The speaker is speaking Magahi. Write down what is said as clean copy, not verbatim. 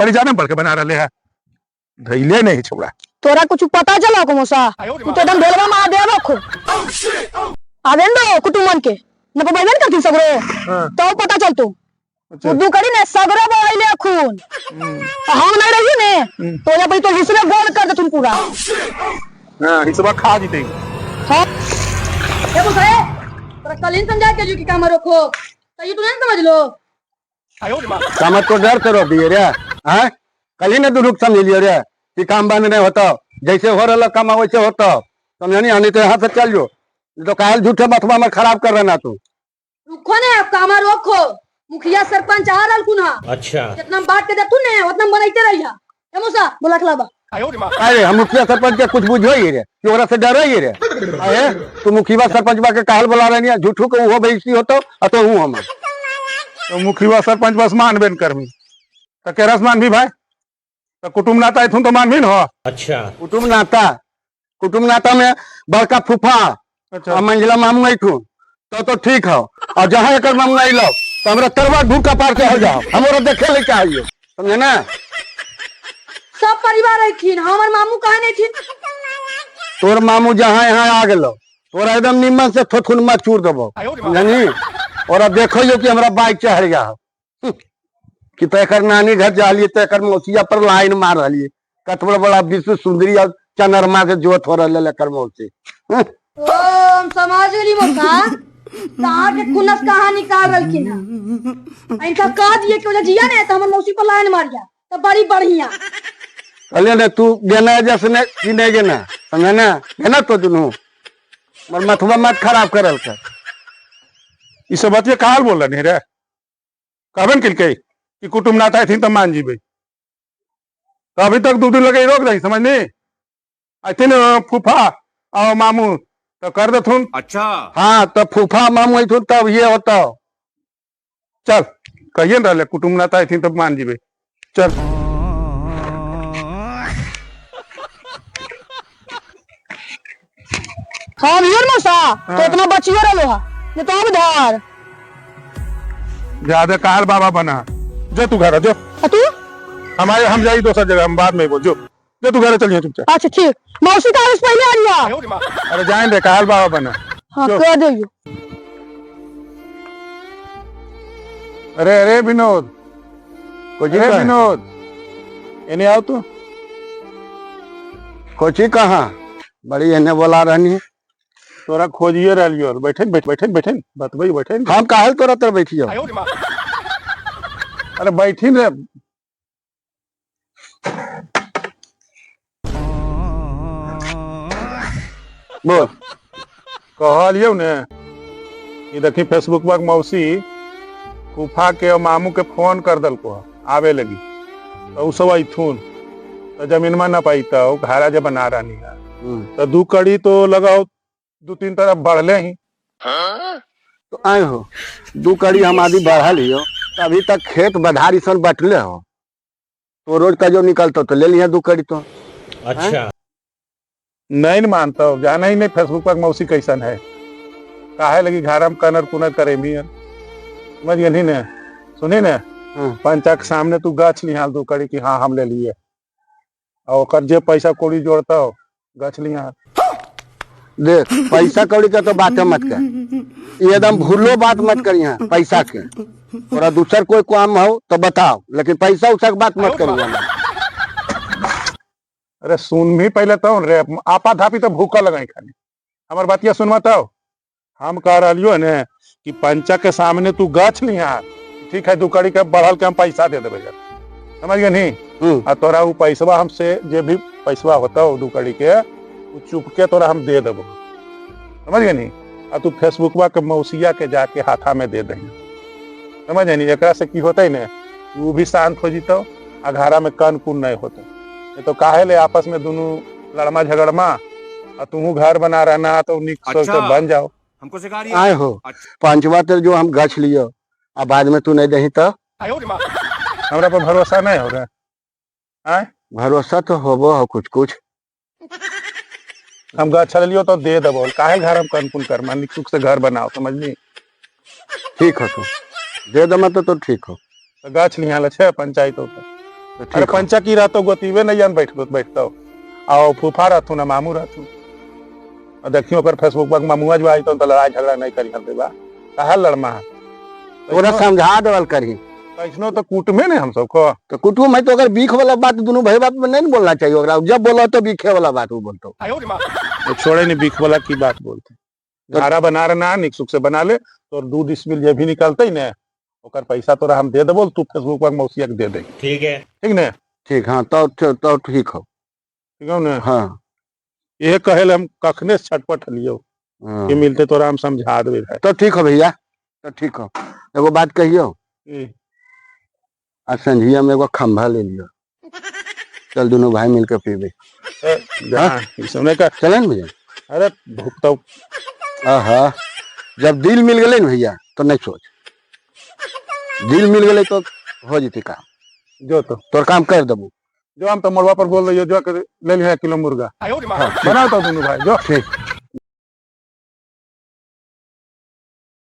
कड़ी जाने बढ़ के बना रहे है, धैले नहीं छोड़ा। तोरा कुछ पता चला को मौसा? तू तो एकदम ढोलवा महादेव हो। आवेन दो कुटुंबन के न पबैबे न करथिन सगरो। हाँ। तो पता चलतो। अच्छा। दू करी ने सगरो बहैले खून। हम नहीं रही ने तो यहाँ पर तो हिसले गोल कर देथुन पूरा। हाँ, हिसबा खा जीते। हाँ। ए मौसा, ए, तोरा कलीन समझा के जो कि काम रोको तो ये तू नहीं समझ लो। कामत को डर से रोक दिए रे। हैं, कल ही ने दुरुक समझ लियो रे कि काम बंद नहीं होता, जैसे हो रहा काम वैसे होता, समझा नहीं? आने तो यहाँ से चल जो, नहीं तो काल झूठे मथुआ में खराब कर रहा ना तू। रुको ने, अब काम रोको, मुखिया सरपंच आ रहा कुना। अच्छा। जितना बात के देतू ने उतना बनाते रहिया। ए मौसा, बोला खिलाबा। अरे हम मुखिया सरपंच के कुछ बुझो ही रे कि ओकरा से डरे ही रे? अरे तू मुखिया सरपंच बा के काहल बोला रहे, झूठू के वो बेइज्जती होतो आ तो हूँ हम। तो मुखिया सरपंच बस मानबे न करबी तो केरस मानबी भाई? तो कुटुम्ब नाता इथुन तो मानबी न हो। अच्छा। कुटुम्ब नाता, कुटुम्ब नाता में बड़का फूफा। अच्छा। और मंझिला मामू ऐठू तो ठीक हो, और जहाँ एक मामू आइलो तो हमरा तरवा ढूंढ का पार के हो जाओ, हमरा देखे ले चाहिए, समझे ना? सब परिवार अथिन, हमर मामू कहाँ नहीं थिन? तोर मामू जहाँ यहाँ आ गेलो तोरा एकदम निमन से थोथुन में चूर देबो, समझनी? और अब देखो जो कि हमरा बाइक चढ़ गया हो कि तो एकर नानी घर जा लिए तो एकर मौसिया पर लाइन मार रही कतबड़ बड़ा विश्व सुंदरी और चनरमा के जोत हो रहा एकर मौसी। ओ हम समाज गेली मौसा, कहाँ के खुनस कहाँ निकाल रहलखिन है। इनका कह दिए कि ओजा जिया ने तो हमर मौसी पर लाइन मारिया तो बड़ी बढ़िया। कहलिए ने तू गेना जैसे ने कि नहीं गेना, समझे ना? गेना तो दुनू मर मथुआ मत खराब करल कर। ई सब बात ये काल बोल रहे रे, कहबे न केलकै कि कुटुम्ब नाता अथिन तो मान जीबे, तो अभी तक 2 दिन लगे रोक रही, समझनी? अथिन फूफा और मामू तो कर देथुन। अच्छा। हाँ तो फूफा मामू अथुन तब ये होता। चल कहिए न रहले कुटुम्ब नाता अथिन तब मान जीबे, चल। हाँ भैया मौसा, तो इतना बचियो रहलो हा, नहीं तो अब धार। ज्यादा काल बाबा बना, जो तू घर जो। आ तू? हमारे हम जाई दोसर जगह, हम बाद में बोल, जो जो तू घर चलिए चुपचाप। अच्छा ठीक, मौसी का आवेश पहले आ रिया। अरे जाए रे काल बाबा बना। हाँ, जो। कह दियो। अरे अरे विनोद, कोची अरे कहाँ? विनोद इन्हें आओ तू। कोची कहाँ बड़ी एने बोला रहनी है। तोरा खोजिए रहियो, बैठे बैठे बैठे बैठे बतबई बैठे। हम काहे तोरा तर बैठियो? अरे बैठी रे। बोल। कहलियो ने ये देखी फेसबुक पर मौसी फूफा के और मामू के फोन कर दलको आवे लगी, तो उ सब अथुन तो जमीन में न पाई तो घारा जब बना रही है। तो 2 कड़ी तो लगाओ 2-3 तरफ बढ़ले ही। तो आए हो 2 कड़ी हम आदि बढ़ा लियो, तो अभी तक खेत बधारी सन बटले हो, तो रोज का जो निकलता तो ले लिया 2 कड़ी तो। अच्छा। नहीं मानता हो, जाना ही नहीं फेसबुक पर मौसी कैसन है, काहे लगी घारा में कनर कुनर करे भी है, समझ गई ने? सुनी ने? पंचा के सामने तू गछ लिहाल 2 कड़ी कि हाँ हम ले लिए, और ओकर जे पैसा कौड़ी जोड़ता हो गछ लिहाल। देख पैसा कौड़ी का तो बात मत कर, ये एकदम भूलो बात मत कर यहाँ पैसा के, थोड़ा दूसर कोई काम हो तो बताओ, लेकिन पैसा उसा के बात मत करिए। अरे सुन भी पहले तो रे, आपा धापी तो भूखा लगाई खाली, हमार बातिया सुनवा तो। हम कह रहियो ने कि पंचा के सामने तू गछ लिहाल, ठीक है 2 कड़ी के बढ़ल के हम पैसा दे देबे, समझ गए नहीं? आ तोरा उ पैसवा हमसे जे भी पैसवा होता हो 2 कड़ी के उ चुपके तोरा हम दे देबो, समझ गए नहीं? आ तू फेसबुकवा के मौसिया के जाके हाथा में दे दही, समझ गए नहीं? एकरा से की होते ने उ भी शांत हो जितो आ घरा में कन कुन नहीं होते, नहीं तो काहे ले आपस में दोनों लड़मा झगड़मा, आ तुहू घर बना रहना तो निक सोच के अच्छा। बन जाओ। हमको सिखा रही है। आए हो 5वां तेरे जो हम गछ लियो आ बाद में तू नहीं दही तो हमरा पर भरोसा नहीं हो रहा है? भरोसा तो होबो हो कुछ कुछ। हम गछ लियो तो दे देबो, काहे घर हम कनकुन कर मान सुख से घर बनाओ, समझली? ठीक हो तो दे दमा तो ठीक हो। तो गछ लिहाल छे पंचायत होता तो अरे ठीक हो। पंचा की रहतो गोतीवे नहीं जान बैठ बैठतो, आओ फूफा रहतू ना मामू रहतू। और देखियो ओकर फेसबुक पर मामुआ जो आई तो लड़ाई झगड़ा नहीं करी हम बा, काहे लड़मा है? तोरा समझा देवल करही। कैसनो तो कूटमे ने हम सबको। तो कुटुम है तो अगर बीख वाला बात दोनों भाई बाप में नहीं न बोलना चाहिए ओकरा, जब बोलो तो बीखे वाला बात वो बोलतो। वो छोड़े नहीं, बीख वाला की बात बोलते। धारा बना रहा ना निक सुख से बना ले, तो दूध इसमिल जे भी निकलते ही ने ओकर पैसा तोरा हम दे देबो, तू फेसबुक पर मौसिया के दे दे। ठीक है। ठीक ने? ठीक, हाँ तो ठीक हो। ठीक हो ने? हाँ। ये कहे ले हम कखने से छटपट लियो हाँ। कि मिलते तोरा हम समझा देबे भाई। तो ठीक हो भैया, तो ठीक हो। एगो बात कहियो, आ संझिया में एगो खंभा ले लियो, चल दोनों भाई मिलकर पीबे। हाँ, ई सुने का चले न भैया? अरे भुगतो। आहा, जब दिल मिल गए न भैया तो नहीं सोच, दिल मिल गए तो हो जते काम। जो तो तोर काम कर देबू। जो हम तो मड़वा पर बोल रही हो, जो कर ले लिया 1 किलो मुर्गा। हाँ, बनाओ तो दोनों भाई जो। ठीक।